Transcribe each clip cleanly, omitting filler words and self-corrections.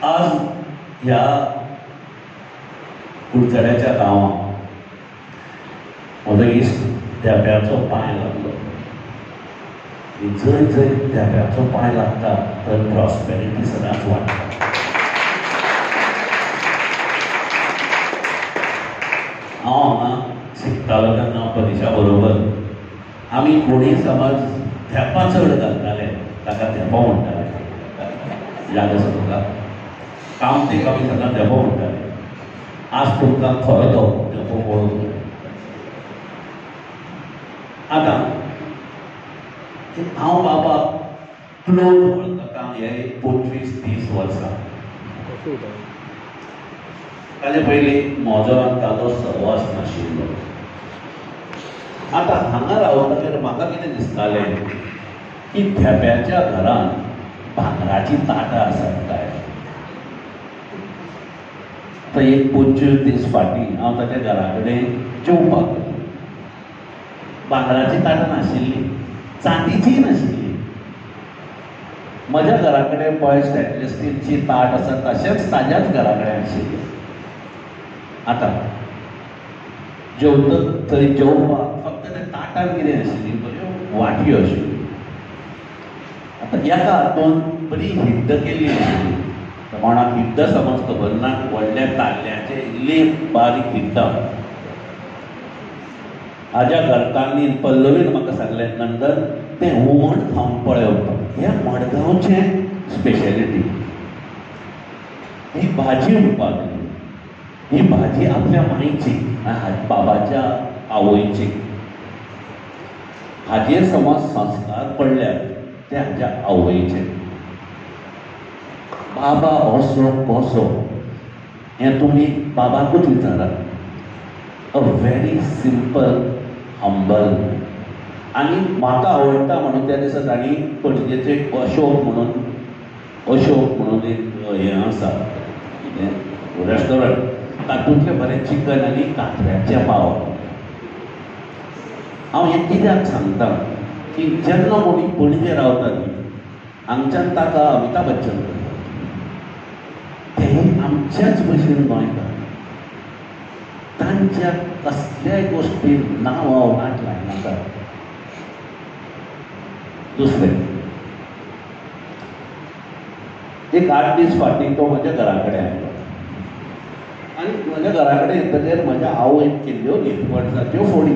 आज ह्या कुडचड्याच्या गांवांत म्हजो इश्ट धेंप्याचो पांय लागलो. जंय जंय धेंप्याचो पांय लागता थंय प्रॉस्पेरिटी सदांच वाडटा. हांव हांगा शिकतालो तेन्ना पनिशा बरोबर आमी कोणी समज धेंपा चड घालताले, ताका धेंपो म्हणटाले. याद आसा तुका? कामतीक आमी सदां धेंपो म्हणटाले. आज तुमकां खरो तो धेंपो पळोवंक जाय. आतां हांव बाबा क्लोज वळखता हे 25-30 वर्सां. ताजे पयलीं म्हजो आनी ताजो सहवास नाशिल्लो. आतां हांगा रावतकीर म्हाका कितें दिसतालें की धेंप्याच्या घरांत भांगराचीं ताटां आसात काय. आतां एक 25 दीस फाटीं हांव ताच्या घरा कडेन जेवपाक गेलो. भांगराचीं ताटां नाशिल्लीं, चांदीचीय नाशिल्ली. म्हज्या घरा कडेन पळय स्टेनलेस स्टीलची ताट आसा तशेंच ताज्याच घरा कडेन आशिल्लें. आतां जेवतक थंय जेवपाक फक्त त्या ताटान कितें आशिल्ली, बऱ्यो वाटयो आशिल्ल्यो. आतां एका हातून बरी हिड्ड केल्ली आशिल्ली. कोणाक हिड्ड समज खबर ना, व्हडल्या ताल्ल्याचे इल्ली बारीक हिड्डां. हाज्या घरकान्नीन पल्लवीन म्हाका सांगलें, नंदन तें हुमण खावन पळय. हें मडगांवचें स्पेशलिटी. ही भाजी म्हणपाक लागली. ही भाजी आपल्या मायची, बाबाच्या आवयची. हाजेर समज संस्कार पडल्यात ते हाज्या आवयचे. बाबा असो कसो हें तुमी बाबाकूच विचारात. A very simple humble. आनी म्हाका आवडटा म्हणून त्या दिसा तांणी पणजेचो एक अशोक म्हणून एक हें आसा कितें रेस्टॉरंट, तातूंतलें बरें चिकन आनी कात्र्याचें पाव. हांव हें कित्याक सांगता की जेन्ना कोणी पणजे रावता न्ही, हांगच्यान ताका अमिताभ बच्चन करता, तेय आमच्याच भशेन गोंयकार. तांच्या कसल्याय गोश्टीन नांव वाट लायनाका. दुसरें, एक 8 दीस फाटीं तो म्हज्या घरा कडेन आयलो आनी म्हज्या घरा कडेन येतकीर म्हज्या आवयन केल्ल्यो निरपणसाच्यो फोडी.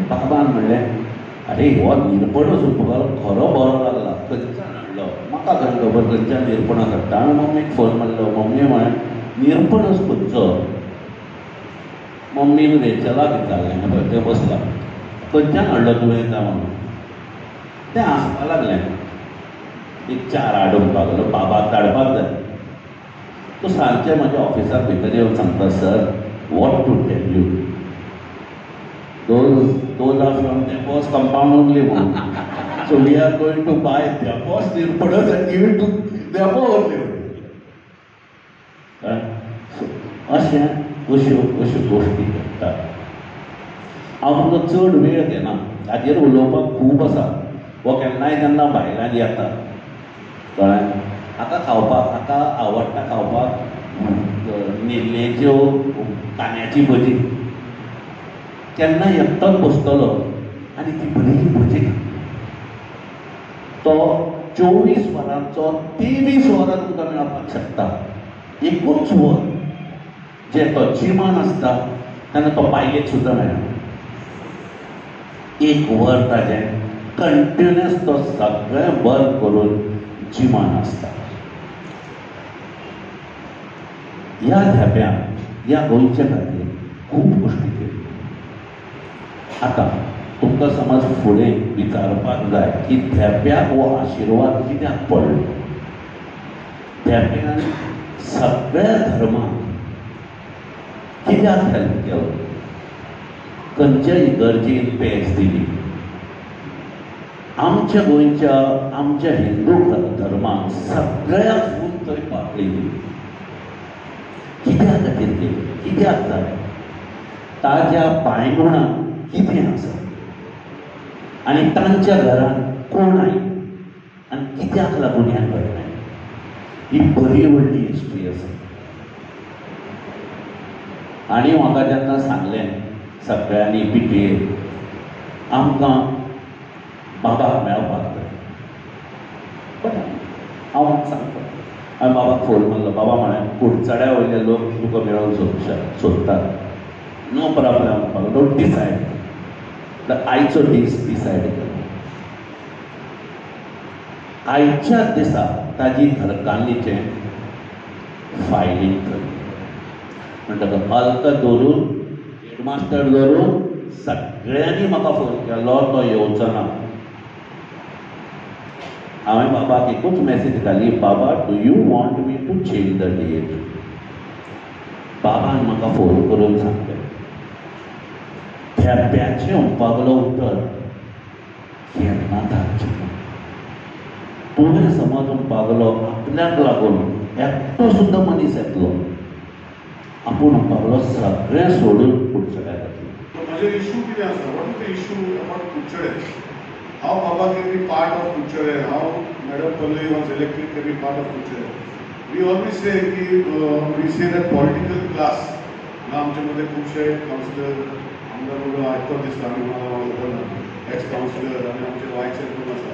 बाबान म्हणलें, अरे हो निरपणस तुका खरो बरो लागला, खंयच्यान हाडलो? म्हाका खंय खबर खंयच्यान निरपणस हाडटा. हांवें मम्मीक फोन मारलो. मम्मी म्हळें, निरपणस खंयचो? मम्मीन रेचलाक विचारलें, पळय तें बसलां, खंयच्यान हाडलो तुवें काय म्हणून. तें हांसपाक लागलें. एक 4 हाड म्हणपाक लागलो, बाबाक धाडपाक जाय. तो सांजचें म्हज्या ऑफिसाक भितर येवन सांगता, sir, what to tell you, those are from Dempo's compound only म्हणून. So we are going to buy Dempo's nirpanas and give it to Dempo only. अशें अश्यो अश्यो गोश्टी घडटात. हांव तुमकां चड वेळ घेना, हाजेर उलोवपाक खूब आसा. हो केन्नाय केन्ना भायल्यान येता, कळ्ळें? हाका खावपाक, हाका आवडटा खावपाक नेल्लेच्यो कांद्याची भजी. केन्ना एकटोच बसतलो आनी ती बरी भजी खाता. तो 24 वरांचो 23 वरां तुमकां मेळपाक शकता. एकूच वर जें तो जिमान आसता तेन्ना तो बायलेक सुद्दां मेळना. एक वर ताजें कंटिन्युअस तो सगळें बंद करून जिमान आसता. ह्या धेंप्यान ह्या गोंयच्या खातीर खूब गोश्टी केल्यो. आतां तुमकां समज फुडें विचारपाक जाय की धेंप्याक हो आशिर्वाद कित्याक पडलो? धेंप्यान सगळ्या धर्माक कित्याक हेल्प केलो? खंयच्याय इगर्जेन पेज दिली? आमच्या गोंयच्या, आमच्या हिंदू धर्माक सगळ्याक फूल थंय पातळी दिली. कित्या खातीर केली? कित्याक जालें? ताज्या पांयगुणाक कितें आसा आनी तांच्या घरांत कोण आयलो आनी कित्याक लागून हें घडलें? ही बरी व्हडली हिस्ट्री आसा. आनी म्हाका जेन्ना सांगलें सगळ्यांनी PTA आमकां बाबाक मेळपाक जाय, बट हांव सांगता, हांवें बाबाक फोन मारलो. बाबा म्हळें कुडचड्या वयले लोक तुका मेळोवंक सोदतात, नो प्रॉब्लम म्हणपाक, don't decide. आयचो दीस डिसायड केलो. आयच्या दिसा ताजी घरकान्नीचें फायलींग केलें. म्हणटकच अल्क धरून हेडमास्टर धरून सगळ्यांनी म्हाका फोन केलो, तो येवचो ना. हांवें बाबाक एकूच मॅसेज घाली, बाबा do you want me to change the date? बाबान म्हाका फोन करून सांगलें, थेंब्याचें म्हणपाक उतर केन्ना धाडचें ना. तुवें समज म्हणपाक आपल्याक लागून एकटो सुद्दां मनीस येतलो, आपूण म्हणपाक सगळें सोडून कुडचड्यार येतलो. म्हजें इशू कितें आसा, what is the issue about Curchorem? How Baba can be part of Curchorem, how Madam Pallavi was elected can be part of Curchorem. We always say की we say that political class ना, आमचे मदें खुबशे councillor आमदार म्हणून आयकत दिसता आमी, म्हाका खबर ना, एक्स कावन्सिलर आनी आमचे वायस चेअरमॅन आसा.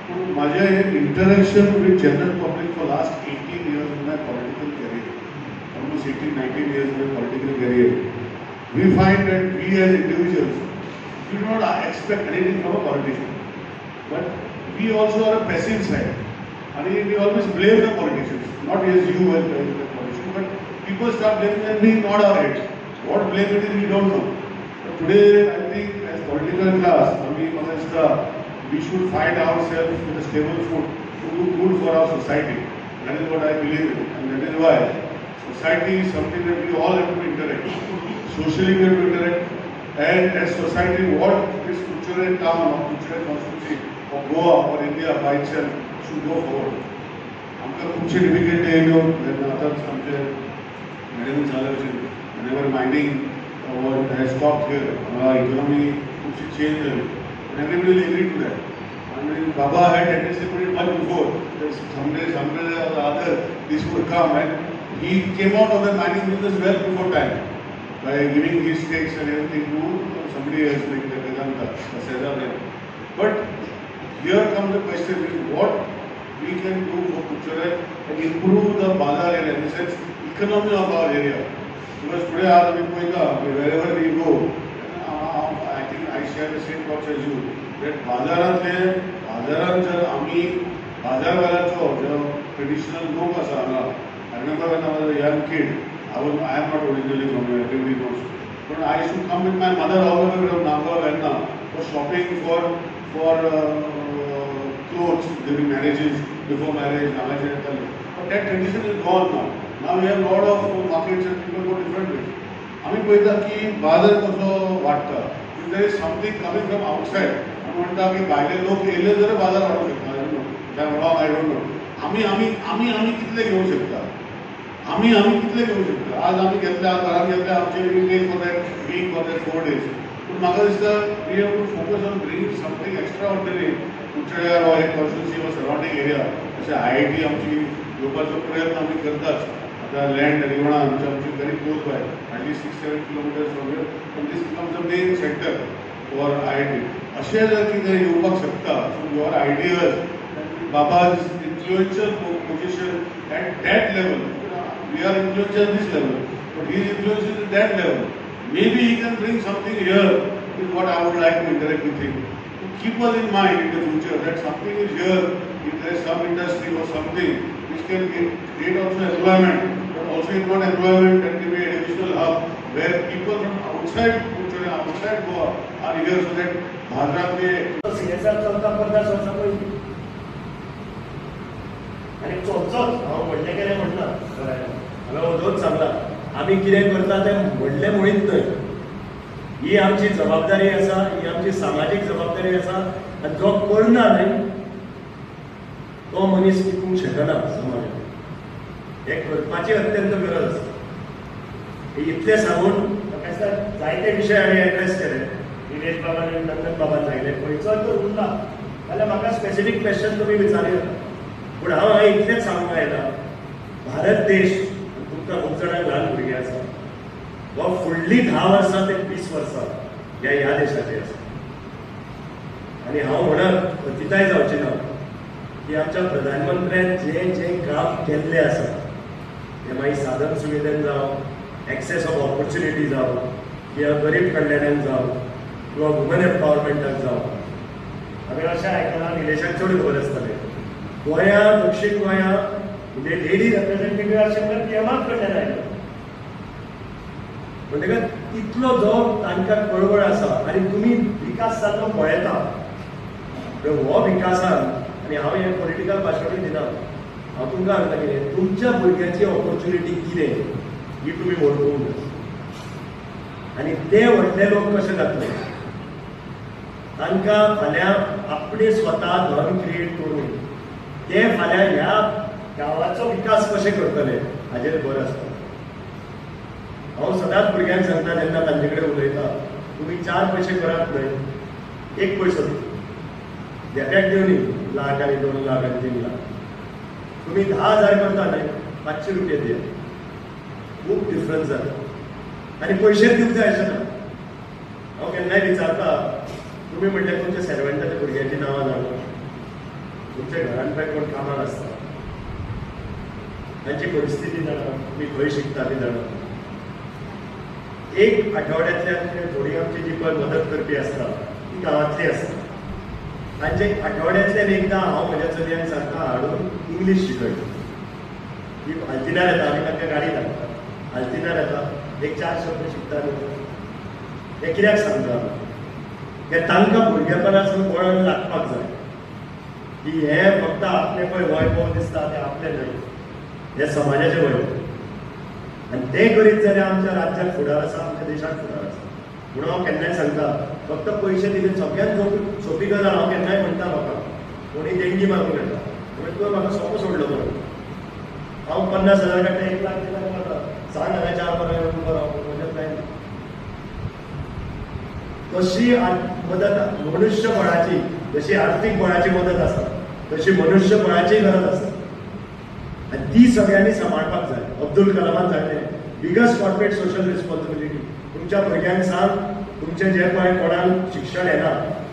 पूण म्हाजें हें interaction with general public for last 18 years in my political career, almost 18-19 years in my political career, we find that we as individuals, we do not expect anything from a politician. But we also are a passive side. And we always blame the politicians, not as you as the politician, but people start blaming and we nod our heads. What blame it is, we don't know. But today, I think as political class, we should find ourselves with a stable foot to do good for our society. That is what I believe in, and that is why society is something that we all have to interact. Socially we have to interact, and as society, what this Curchorem town or Curchorem constituency or Goa or India by itself should go forward. आमकां खुबशे difficulty येयल्यो जेन्ना आतांच आमचे madam जाले भशेन, whenever mining has stopped here, economy खुबशी change जाली, and everybody will agree to that. I mean, Baba had anticipated much before that someday, somewhere or other, this would come, and he came out of the mining business well before time by giving his stakes and everything to somebody else like the Vedanta, the Cesar. But here comes the question is what we can do for Curchorem and improve the bazaar area, in the sense economy of our area. Because today wherever we go, I think I share the same thoughts as you, that बाजारांतले बाजारांत जर आमी बाजारवाल्याचो जो traditional लोक आसा हांगा, I remember when I was a young kid, I am not originally from here, everybody knows. But I used to come with my mother all the way from Nagaon Verna for shopping for clothes during marriages, before marriage, but that tradition is gone now. Now we have a lot of markets and people go different ways. आमी पळयता की बाजार कसो वाडटा. If there is something coming from outside, आमी म्हणटा की भायले लोक येयले जाल्यार बाजार वाडूंक शकता. I don't know, I don't know. आमी आमी आमी आमी कितले घेवंक शकता, आमी आमी कितले घेवंक शकता. आज आमी घेतले, आज घरान घेतले, आमचे we take for that week for that 4 days. पूण म्हाका दिसता we have to focus on bringing something extraordinary कुडचड्यार or हे कॉन्स्टिट्युन्सी ऑर सरावंडींग एरिया. अशें IIT आमची घेवपाचो प्रयत्न आमी करताच. आतां लँड रिवणा आमची आमची very close by, hardly 6-7 kilometres from here, पण this becomes a main centre for IIT. अशें जर कितें येवपाक शकता, so your ideas, Baba's influential position at that level, we are influential at this level, but his influence is at that level. Maybe he can bring something here, is what I would like to interact with him. To keep us in mind in the future that something is here, if there is some industry or something which can create also employment, but also if not employment, that can be an additional hub where people from outside Curchorem, outside Goa are here, so that बाजारांतले CSR चलता 50 वर्सां पयलीं आनी चलचोच. हांव व्हडलें केलें म्हणना, हांवें वदोच सांगलां, आमी कितें करता तें व्हडलें म्हणीत न्हय. ही आमची जबाबदारी आसा, ही आमची सामाजीक जबाबदारी आसा. आनी जो करना न्हय तो मनीस टिकूंक शकना समाजांत. हें करपाची अत्यंत गरज आसा. इतलें सांगून म्हाका दिसता जायते विशय हांवें एड्रेस केले, निलेश बाबान आनी नंदन बाबान सांगलें, खंयचो तर उरला जाल्यार म्हाका स्पेसिफीक क्वेश्चन तुमी विचारूं येता. पूण हांव इतलेंच सांगूंक आयलां भारत देश तुमकां खूब जाणांक ल्हान भुरगीं आसा, हो फुडलीं 10 वर्सां ते 20 वर्सां ह्या ह्या देशाचेर आसा. आनी हांव म्हणत अतिताय जावची ना की आमच्या प्रधानमंत्र्यान जे जे काम केल्लें आसा तें मागीर साधन सुविधेन जावं, एक्सेस ऑफ ऑपॉर्च्युनिटी जावं, किंवा गरीब कल्याणाक जावं, किंवा वुमन एम्पावरमेंटाक जावं. हांवें अशें आयकलां, निलेशाक चड खबर आसतलें, गोंया दक्षीण गोंया म्हणजे लेडी रिप्रेझेंटेटिव्ह आशिल्ल्या पीएमाक कडल्यान आयलो. म्हणटकच इतलो जो तांकां कळवळ आसा आनी तुमी विकास जाल्लो पळयता. हो विकासान, आनी हांव हें पॉलिटिकल भाशणूय दिना, हांव तुमकां सांगता कितें, तुमच्या भुरग्याची ऑपॉर्च्युनिटी कितें ही तुमी वळखूंक जाय. आनी ते व्हडले लोक कशे जातले, तांकां फाल्यां आपणे स्वता धन क्रिएट करून ते फाल्यां ह्या गांवाचो विकास कशे करतले हाजेर भर आसता. हांव सदांच भुरग्यांक सांगता जेन्ना तांचे कडेन उलयता, तुमी 4 पयशे करात न्हय, 1 पयसो धेंप्याक दिवनी लाख आनी 2 लाख आनी 3 लाख, तुमी 10,000 करता न्हय, 500 रुपये दिया, खूब डिफरन्स जाता. आनी पयशेच दिवंक जाय अशें ना. हांव केन्नाय विचारता, तुमी म्हणल्यार तुमच्या सर्वंटाच्या भुरग्यांची नांवां जाणा, तुमच्या घरान पळय कोण कामाक आसता तांची परिस्थिती जाणा, तुमी खंय शिकता ती जाणा. एक आठवड्यांतल्यान थोडी आमची जी पळय मदत करपी आसता ती गांवांतली आसता, तांचे आठवड्यांतल्यान एकदां हांव म्हज्या चलयांक सांगता हाडून इंग्लीश शिकयता. ती आल्तिनार येता, आमी तांकां गाडी धाडटा, आल्तिनार येता, एक 4 शब्द शिकता. हें कित्याक सांगता, हें तांकां भुरगेपणासून वळण लागपाक जाय की हें फक्त आपलें पळय वैभव दिसता तें आपलें न्हय, हें समाजाचें वैभव. आनी तें करीत जाल्यार आमच्या राज्याक फुडार आसा, आमच्या देशाक फुडार आसा. म्हणून हांव केन्नाय सांगता, फक्त पयशे दिले सगळ्यांत सोंपी गजाल. हांव केन्नाय म्हणटा लोकांक, कोणी देणगी मागूंक येता, पूण तुवें म्हाका सोंपो सोडलो म्हणून हांव 50,000 काडटा, 1 लाख दिल्यार वता, सांग हांगा 4 वरां येवन उबो राव, म्हज्यात जायना. तशी मदत मनुष्यबळाची, जशी आर्थीक बळाची मदत आसा तशी मनुष्यबळाचीय गरज आसा, आनी ती सगळ्यांनी सांबाळपाक जाय. अब्दुल कलामान सांगलें, बिगस्ट कॉर्पोरेट सोशल रिस्पॉन्सिबिलिटी, तुमच्या भुरग्यांक सांग, तुमचे जे पळय कोणाक शिक्षण येना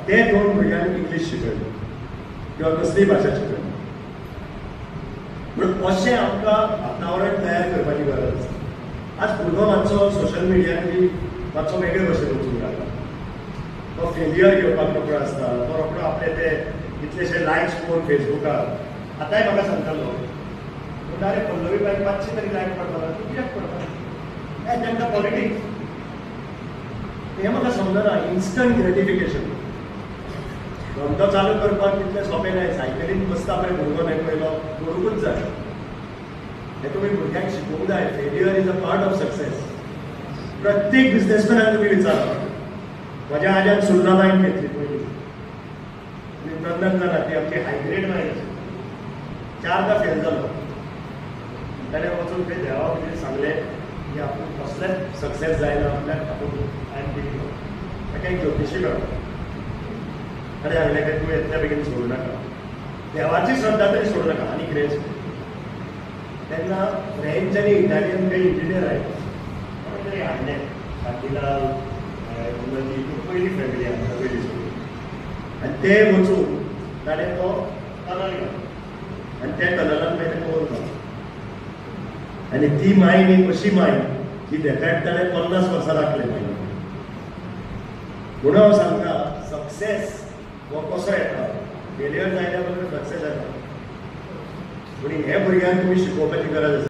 ते 2 भुरग्यांक इंग्लीश शिकयले किंवा कसलीय भाशा शिकयली. म्हणून अशें आमकां वातावरण तयार करपाची गरज आसा. आज भुरगो मातसो सोशल मिडियान बी मातसो वेगळे भशेन वचूंक लागला, तो फेलियर घेवपाक रोकडो आसता, तो रोकडो आपले ते कितलेशे लायक्स पळोवन फेसबुकार. आतांय म्हाका सांगतालो, म्हणटा अरे पल्लवी बायक 500 तरी लायक पडटा, तूं कित्याक पडटा, हें तांकां पॉलिटिक्स. हें म्हाका समजना, इन्स्टंट ग्रेटिफिकेशन. धंदो चालू करपाक तितलें सोंपें न्हय, सायकलीन बसता पळय भुरगो न्हय पयलो करूंकूच जाय. हें तुमी भुरग्यांक शिकोवंक जाय, failure is a part of success. प्रत्येक बिजनेसमॅनाक तुमी विचारा. म्हज्या आज्यान सुर्ला मायन घेतली पयली, आनी चंदन जाणा ती आमची हायग्रेड मायन आशिल्ली, 4दा फेल जालो. ताणें वचून थंय देवा कितें सांगलें की आपूण कसलेंच सक्सेस जायना आपल्याक, आपूण I am giving up. ताका एक ज्योतिशी मेळ्ळो, ताणें सांगलें की तूं येतल्या बेगीन सोडूं नाका, देवाची श्रद्धा तरी सोडूं नाका. आनी कितें तेन्ना फ्रेंच आनी इटालियन खंय इंजिनियर आयले, कोणें तरी हाडलें, शांतीलाल ही पयली फॅमिली आमकां पयली सगळी. आनी ते वचून ताणें तो टनल घालो, आनी त्या टनलान मागीर तें कवर जालो. आनी ती मायन एक अशी मायन की धेंप्याक ताणें 50 वर्सां राखलें मायन. म्हणून हांव सांगता, सक्सेस हो कसो येता, फेलियर जायल्या बगर सक्सेस येता. पूण हे भुरग्यांक तुमी शिकोवपाची गरज आसा.